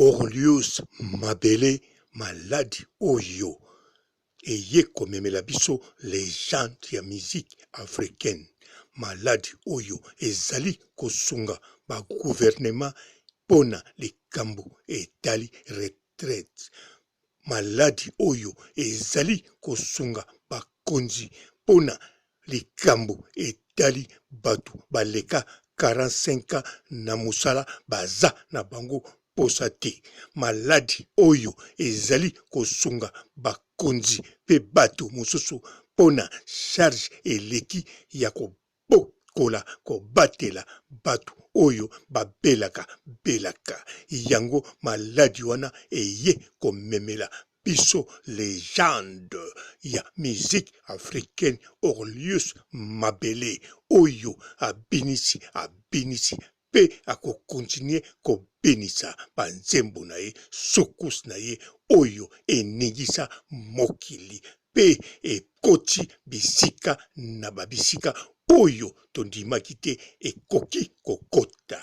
Orlius Mabele maladi oyo eye komemela biso legende ya musique africaine. Maladi oyo ezali kosunga ba gouvernement pona likambo etali retraite. Maladi oyo ezali kosunga bakonzi pona likambo etali bato baleka 45 ans na mosala baza na bango posa te. Maladi oyo ezali kosunga bakonzi pe bato mosusu pona charge eleki ya ko bokola kobatela bato oyo babelaka belaka yango maladi wana eye komemela biso legende ya musique africaine Orlius Mabele oyo abinisi abinisi pe ako continuer kobinisa ba nzembo na ye soukous na ye oyo eningisa mokili pe ekoti bisika na ba bisika oyo tondimaki te ekoki kokota.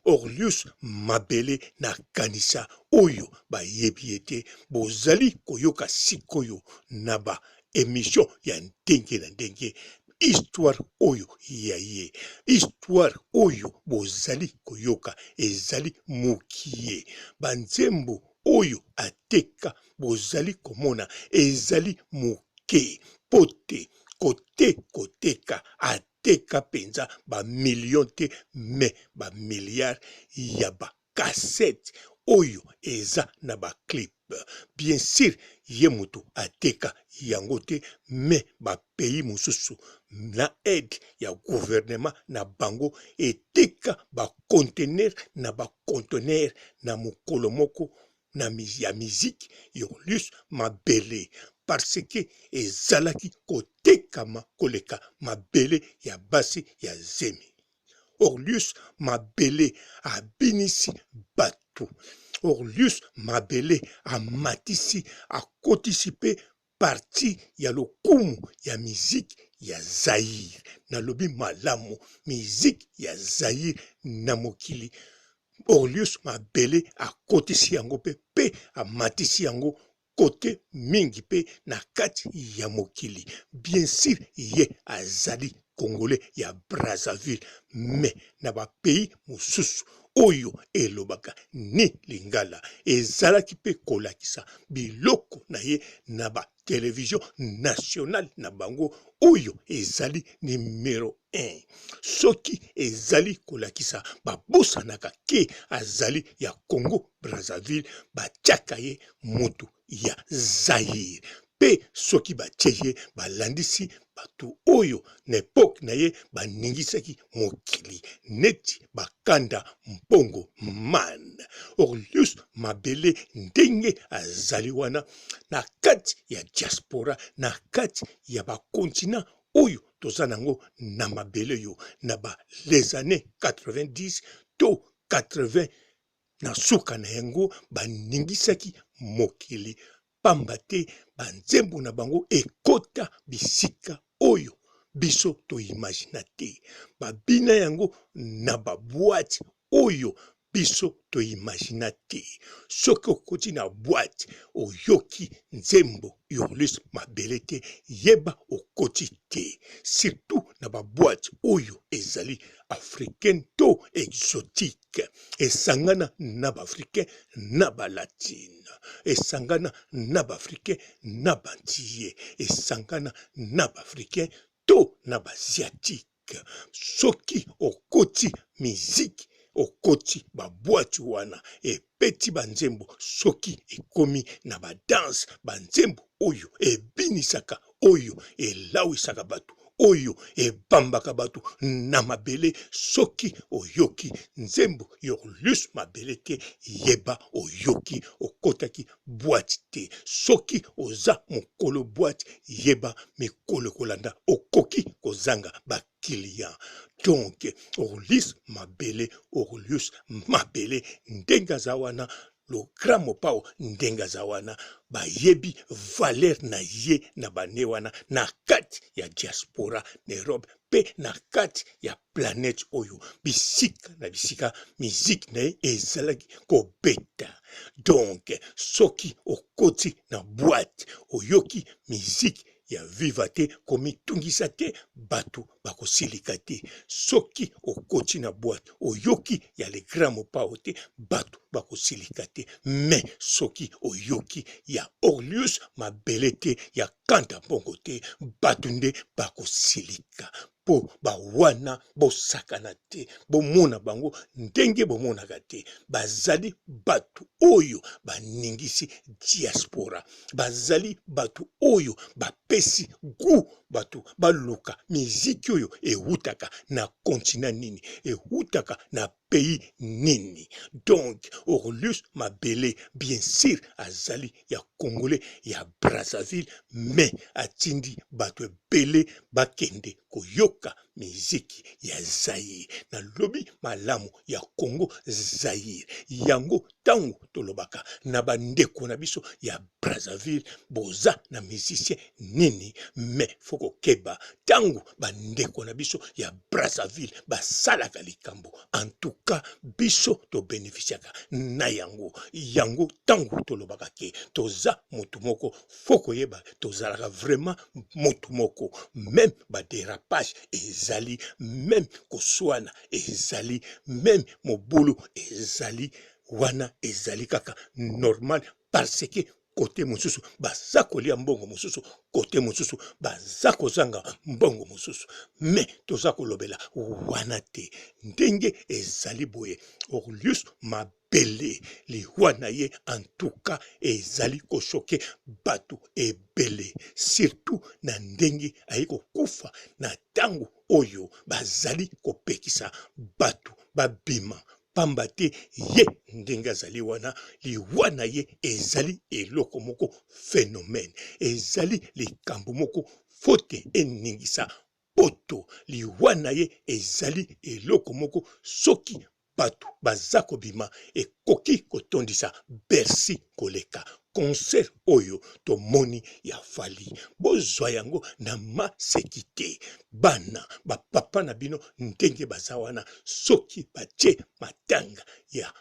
Orlius Mabele na kanisa oyo bayebi ye te bozali koyoka sikoyo na ba emission ya ndenge na ndenge histoire oyo ya ye histoire oyo bozali koyoka ezali mokie banzembo oyo ateka bozali komona ezali moke mpo te kote koteka ateka mpenza ba million te mais ba milliard ya ba cassette oyo eza na ba clip bien sur ye mutu ateka yango te mais ba pays mosusu na aide ya gouvernement na bango eteka ba conteneur na ba conteneur na mokolo moko na ya musique Yorlius mabele parce que ezalaki kotekama koleka mabele ya basi ya zemi. Orlius mabele abinisi bato. Orlius mabele amatisi akotisi pe parti ya lokumu ya miziki ya Zaïre. Nalobi malamu miziki ya Zaïre na mokili. Orlius mabele akotisi yango pe pe amatisi yango kote mingi pe na kati ya mokili. Bien sur ye azali congolais ya Brazzaville mais na ba pays mosusu oyo elobaka ni lingala ezalaki pe kolakisa biloko na ye na ba television nationale na bango oyo ezali numero 1. Soki ezali kolakisa babosanaka ke azali ya Congo Brazzaville, batiaka ye mutu ya Zaïre pe soki batie ye balandisi bato oyo na epoque na ye baningisaki mokili neti bakanda mpongo man Orlius Mabele ndenge azali wana na kati ya diaspora na kati ya ba continent oyo toza nango na mabele yo na ba les années 90 to 80 na suka na yango baningisaki mokili pamba te banzembo na bango ekota bisika oyo biso toimagina te babina yango na baboite oyo biso toimagina te soki okoti na boite oyoki nzembo Urlus mabele te yeba okoti te surtout na ba boite oyo ezali africaine to exotique esangana na ba africain na ba latine esangana na ba africain na ba antillais esangana na ba africain to na ba asiatique Soki okoti miziki okoti ba boite wana ebeti ba nzembo soki ekomi na ba danse ba nzembo oyo ebinisaka oyo elawisaka bato oyo ebambaka bato na mabele soki oyoki nzembo yorlus mabele te yeba oyoki okotaki boite te soki oza mokolo boite yeba mikolo ekolanda okoki kozanga ba client donc orlis mabele orlius mabele ndenge aza wana. Le grand Mopao ndenge aza wana, bayebi valeur na ye na bane wana na kati ya diaspora na Europe mpe na kati ya planète oyo, bisika na bisika miziki na ye ezalaki kobeta. Donc soki okoti na boîte oyoki miziki ya Viva te, komitungisa te, bato bakosilika te. Soki okoti na boîte oyoki ya Le Grand Mopao te, bato bakosilika te. Mais soki oyoki ya Orlius Mabele te, ya Kanda Mbongo te, bato nde bakosilika. Mpo bawana bosakana te, bomona bango ndenge bomonaka te. Bazali bato oyo baningisi diaspora, bazali bato oyo bapesi gout bato baluka miziki oyo ewutaka na continent nini, ewutaka na pays nini. Donc Orlius Mabele bien sûr azali ya Congolais ya Brazzaville, mais atindi bato ebele bakende koyoka miziki ya Zaïre. Nalobi malamu ya Congo Zaïre. Yango ntango tolobaka na bandeko na biso ya Brazzaville, boza na musicien nini? Mais faut kokeba ntango bandeko na biso ya Brazzaville basalaka likambo, en tout cas biso tobénéficiaka na yango. Yango ntango tolobaka ke toza motu moko, faut koyeba tozalaka vraiment motu moko. Même badérapage ezali, même koswana ezali, même mobulu ezali, wana ezali kaka normal, parce que côté mosusu baza kolia mbongo mosusu, côté mosusu baza kozanga mbongo mosusu. Mais toza kolobela wana te. Ndenge ezali boye, Orlius Mabele, liwa na ye en tout cas ezali kochoquer bato ebele, surtout na ndenge aye kokufa na ntango oyo bazali kopekisa bato babima. Pamba te ye ndenge azali wana, liwa na ye ezali eloko moko phénomène, ezali likambo moko fote eningisa poto. Liwa na ye ezali eloko moko soki bato baza kobima ekoki kotondisa Bercy koleka concert oyo tomoni ya Fally. Bozwa yango na maseki te, bana bapapa na bino ndenge baza wana, soki batie matanga ya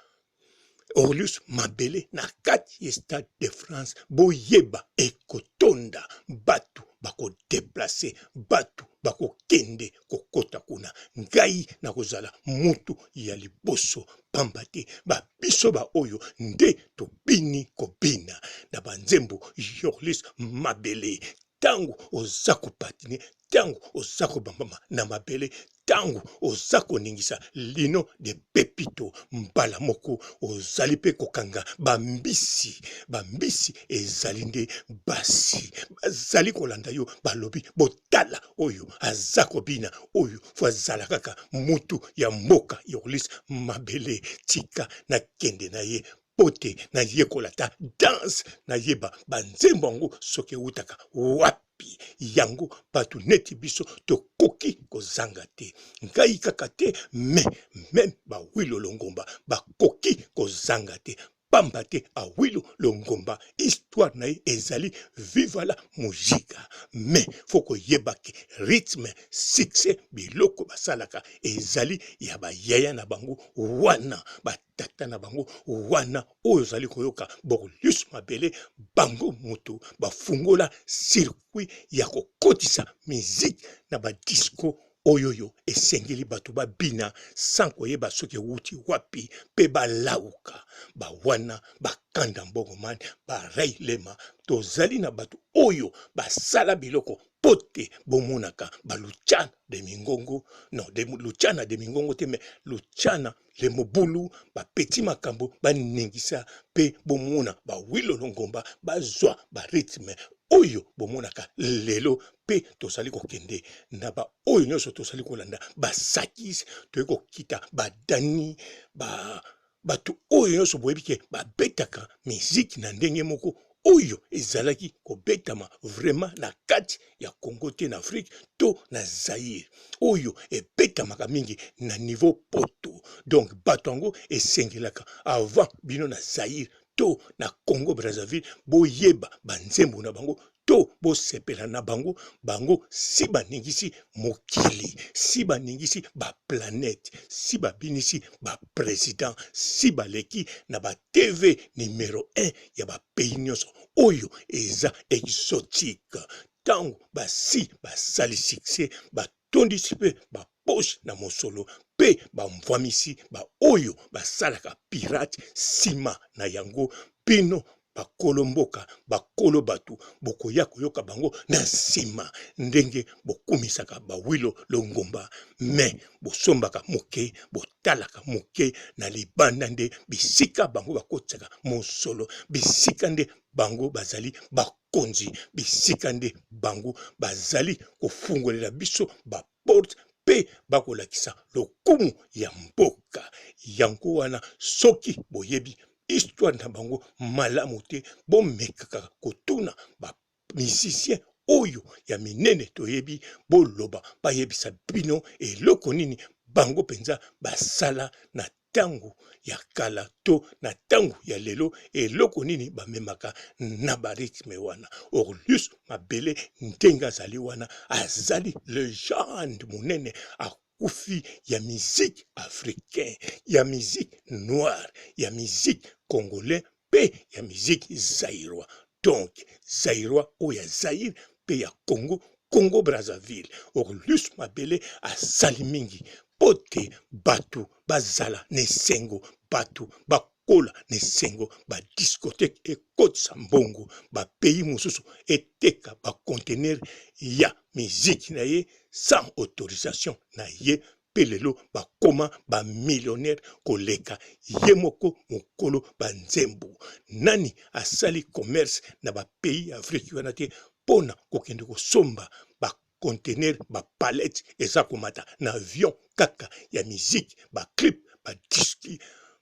Orlius Mabele na kati ya Stade de France, boyeba ekotonda, bato bakodéplacer, bato bakokende kokota kuna. Ngai nakozala mutu ya liboso, pamba te babiso baoyo nde tobini kobina na banzembo Yorlis Mabele. Ntango oza kopatiner, ntango oza kobambama na mabele, ntango oza koningisa lino de pepito, mbala moko ozali mpe kokanga bambisi. Bambisi ezali nde basi bazali kolanda yo, balobi botala oyo aza kobina, oyo faut azala kaka mutu ya mboka Yorlis Mabele, tika nakende na ye po te nayekola ta danse, nayeba banzembo yango soki eutaka wapi. Yango bato neti biso tokoki kozanga te, ngai kaka te, mais même bawilo Longomba bakoki kozanga te, pamba te Awilo Longomba histoire na ye ezali Viva la Musica. Mais faut koyeba ke rythme, succès, biloko basalaka ezali ya bayaya na bango wana, batata na bango wana oyo ozali koyoka Borlius Mabele, bango moto bafungola circuit ya kokotisa musique na badisco oyoyo esengeli bato babina sans koyeba soki ewuti wapi, mpe balauka bawana bakanda mbongo mani barei lema. Tozali na bato oyo basala biloko po te bomonaka baluchana de mingongo, non de luchana de mingongo te, mais luchana le mobulu, bapeti makambo baningisa, mpe bomona bawilo Longomba bazwa barythme oyo bomonaka lelo. Mpe tozali kokende na baoyo nyonso tozali kolanda basakisi, toyei kokita badani ba bato oyo nyonso boyebi ke babetaka miziki na ndenge moko oyo ezalaki kobetama vraiment na kati ya Congo te, na Afrique to na Zaïre, oyo ebetamaka mingi na niveau poto. Donc bato yango esengelaka avant bino na Zaïre. to na Congo Brazzaville, boyeba banzembo na bango to bosepela na bango. Bango si baningisi mokili, si baningisi baplanete, si babinisi bapresident, si baleki na ba TV numero 1 ya bapays nyonso oyo eza exotique. Ntango basi basali succès, batondisi mpe bapoche na mosolo mpe bamvwamisi baoyo basalaka pirate nsima na yango. Bino bakolo mboka, bakolo bato, bokoya koyoka bango na nsima ndenge bokumisaka bawilo longomba, me bosombaka moke, botalaka moke na libanda nde bisika bango bakotisaka mosolo, bisika nde bango bazali bakonzi, bisika nde bango bazali kofungolela biso baporte mpe bakolakisa lokumu ya mboka. Yango wana soki boyebi histoire na bango malamu te, bomekaka kotuna ba musicien oyo ya minene toyebi, boloba bayebisa bino eloko nini bango mpenza basala na ntango ya kala to na ntango ya lelo, eloko nini bamemaka na barythme wana. Orlus Mabele ndenge azali wana, azali legende monene akufi ya musique africain, ya musique noire, ya musique congolais mpe ya musique zaïrois. Donc zaïrois oyo ya Zaïre mpe ya Congo, Congo Brazzaville. Orlus Mabele asali mingi mpo te bato bazala na esengo, bato bakola na esengo, ba discothèque ekotisa mbongo, ba pays mosusu eteka ba conteneur ya musique na ye sans autorisation na ye, mpe lelo bakoma ba millionnaire koleka ye moko mokolo ba nzembo. Nani asali commerce na ba pays ya Afrique wana te mpo na kokende kosomba ba conteneur, ba palette eza komata na avion kaka ya musique, ba clip, ba disque,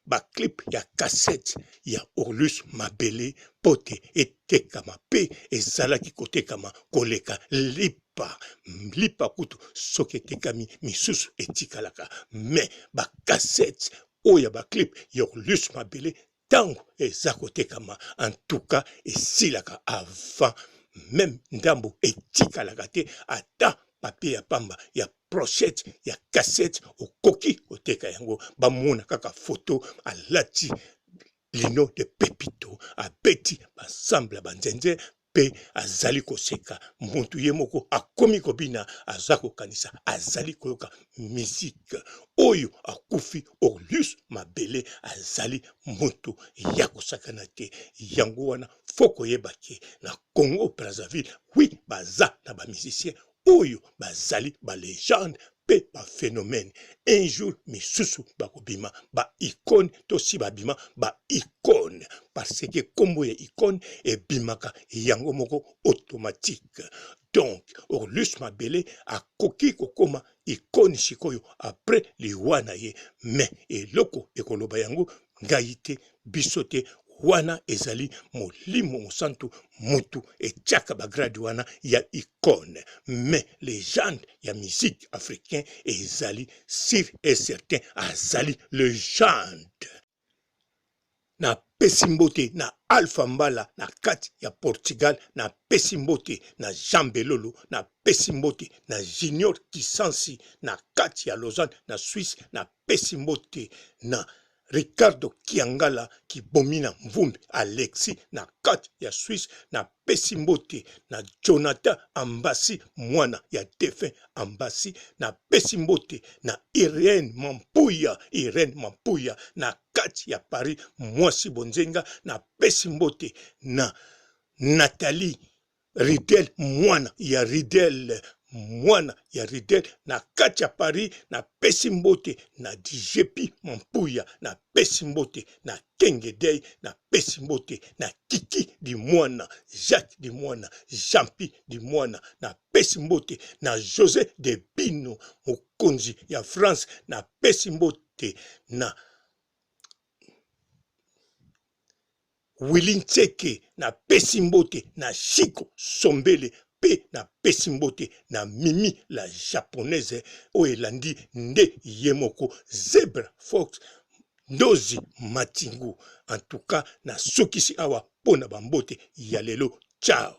ba clip ya cassette ya Orlus Mabele mpo te etekama, mpe ezalaki kotekama koleka lipa. Lipa kutu soki etekami misusu etikalaka, mais ba cassette oyo ya ba clip ya Orlus Mabele ntango eza kotekama, en tout cas esilaka avant meme ndambo etikalaka te, ata papier ya pamba ya prochette ya cassette okoki koteka yango, bamona kaka photo alati lino de pepito, abeti ensemble ya banzenze mpe azali koseka, mutu ye moko akomi kobina, aza kokanisa azali koyoka musique. Oyo akufi Orlus Mabele azali mutu ya kosakana te. Yango wana fo koyeba ke na Congo Brazzaville, oui, baza na ba musiciens oyo bazali ba legende mpe ba phenomène. Un jour misusu bakobima ba icone, to si babima ba icone, parce que kombo ya icone ebimaka yango moko automatique. Donc Orlus Mabele akoki kokoma icone sikoyo après liwa na ye, mais eloko ekoloba yango ngai te, biso te, wana ezali molimo mosantu mutu etiaka ba grade wana ya icone. Mais legende ya musique africain ezali sur et certain, azali legende. Napesi mbote na Alpha Mbala na kati ya Portugal, napesi mbote na Jean Belolo, napesi mbote na Junior Kisansi na kati ya Lausanne na Suisse, napesi mbote na Ricardo Kiangala Kibomina Mvumbi Alexis na kati ya Suisse, napesi mbote na Jonathan Ambasi mwana ya defunt Ambasi, napesi mbote na Irène Mampuya, Irène Mampuya na kati ya Paris mwasi bonzenga, napesi mbote na Nathalie Ridel mwana ya Ridel, mwana ya Ridel na kati ya Paris, napesi mbote na DJP Mampuya, napesi mbote na Kengedei, napesi mbote na Kiki di mwana, Jacques di mwana, Jean-Pi di mwana, napesi mbote na Jose de Bino mokonzi ya France, napesi mbote na Willy Ntseke, napesi mbote na Chico Sombele mpe napesi mbote na Mimi la japonaise oyo elandi nde ye moko Zebra Fox. Ndozi Matingu. En tout cas, nasukisi awa mpo na bambote ya lelo. Ciao!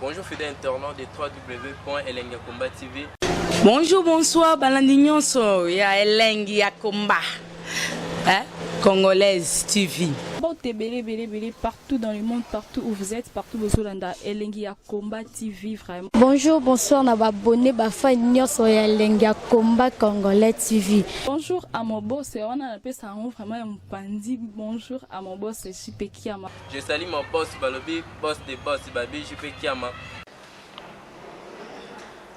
Bonjour fidèles internautes de www.elengiyakomba TV. Bonjour, bonsoir, balandi nyonso ya Elengi ya Komba. Hein? Congolaise TV. Mbote ebele ebele ebele partout dans le monde, partout où vous êtes, partout bozolanda Elengi ya Combat TV vraiment. Bonjour, bonsoir na ba abonné ba fan nyonso ya Elengi ya Combat Congolais TV. Bonjour à mon boss, wana napesa yango vraiment ya mopandi. Bonjour à mon boss JP Kiama. Je salue mon boss Balobi, boss de boss Babi JP Kiama.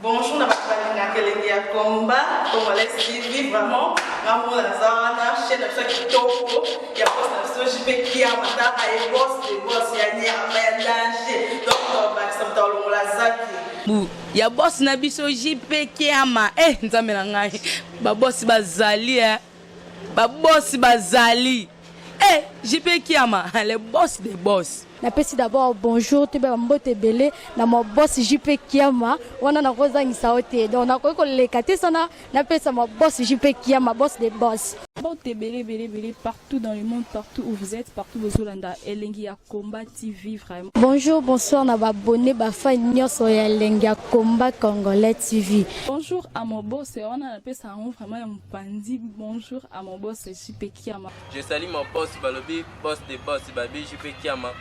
Bonjour na bato balingaka elengi ya combat congolais TV, vraiment ngambo naza wana, chaîne na biso ya kitoko ya boss na biso JP Kiama, taka ye boss de boss ya nyama ya danger, donc tobakisa moto alongola zaki Bu ya boss na biso JP Kiama. Eh nzambe na ngai, ba boss bazali eh. Ba boss bazali. Eh JP Kiama, le boss des boss. Napesi d'abord bonjour toyeba bambote ebele na ma boss JP Kiama, wana nakozangisa yo te, donc nakoki koleka te sana napesa ma boss JP Kiama, boss de boss. Mbote ebele ebele ebele partout dans le monde, partout où vous êtes, partout bozolanda Elengi ya Combat TV vraiment. Bonjour, bonsoir na ba abonné ba fan nyonso ya Elengi ya Combat Congolais TV. Bonjour à mon boss, wana napesa yango vraiment ya mopandi. Bonjour à mon boss JP Kiama. Je salue mon boss Balobi, boss de boss Babi JP Kiama.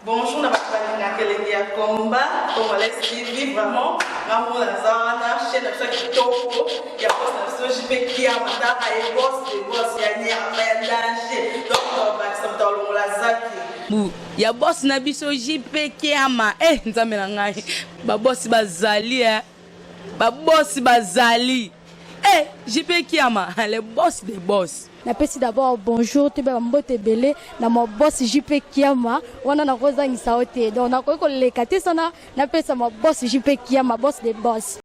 Bonjour na bato balingaka elengi ya combat congolais TV, vraiment ngambo naza wana, chaîne na biso ya kitoko ya boss na biso JP Kiama, taka ye boss de boss ya nyama ya danger, donc tobakisa moto alongola zaki Bu ya boss na biso JP Kiama. Eh nzambe na ngai, ba boss bazali eh. Ba boss bazali. Eh JP Kiama, le boss des boss. Napesi d'abord bonjour toyeba bambote ebele na ma boss JP Kiama, wana nakozangisa yo te, donc nakoki koleka te sana napesa ma boss JP Kiama, boss de boss.